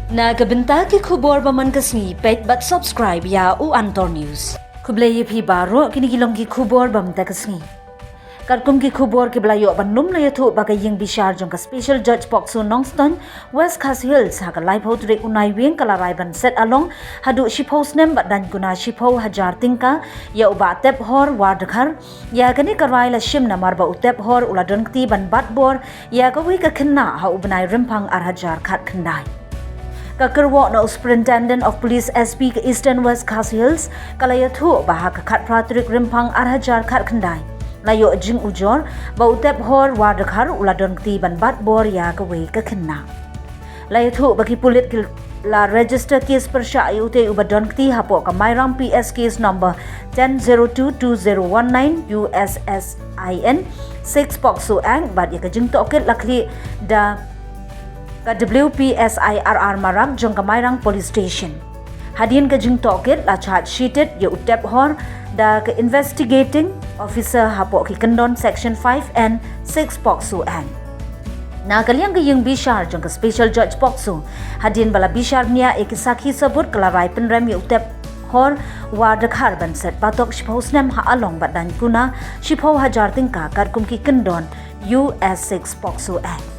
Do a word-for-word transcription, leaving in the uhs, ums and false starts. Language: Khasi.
Na ka bynta ki khubor ba man ka sngi, peit bad subscribe ïa u Antor News. Khublei ïa phi baroh, kine ki long ki khubor ba man ka sngi. Katkum ki khubor kiba la ïoh ban lum, la ïathuh ba ka ïing bishar jong ka Special Judge POCSO Nongstoiñ, West Khasi Hills, ha ka laiphew tarik u Naiwieng ka la rai ban set along haduh shiphew snem bad daiñ kuna shiphew hajar tyngka ïa u Bah Tephor Wardkhar. Ïa kane ka rai la shim namar ba u Tephor u la don kti ban bat bor ïa kawei ka khynnah ha u bnai Rymphang ar hajar khatkhyndai. Ka kyrwoh na u Superintendent of Police, S P, ka Eastern West Khasi Hills, ka la ïathuh ba ha ka khatphra tarik Rymphang ar hajar khatkhyndai, la ïoh jingujor ba u Tephor Wardkhar u la don kti ban bat bor ïa kawei ka khynnah. La ïathuh ba ki pulit ki la register case pyrshah ïa utei uba don kti hapoh ka Mairang P S case number ten zero two two zero one nine U S S I N six POCSO Act, bad ïa ka jingtohkit la khlieh da ka W P S I R R Marak jong ka Mairang Police Station. Hadien ka jingtohkit la charge sheeted ïa u Tephor da ka Investigating Officer hapoh ki kyndon Section five N six POCSO Act. Na ka liang ka ïing bishar jong ka Special Judge POCSO, hadien ba la bishar bniah ïa ki sakhi sabut, ka la rai pynrem ïa u Tephor Wardkhar ban set patok shiphew snem ha along bad daiñ kuna shiphew hajar tyngka katkum ki kyndon U S six POCSO Act.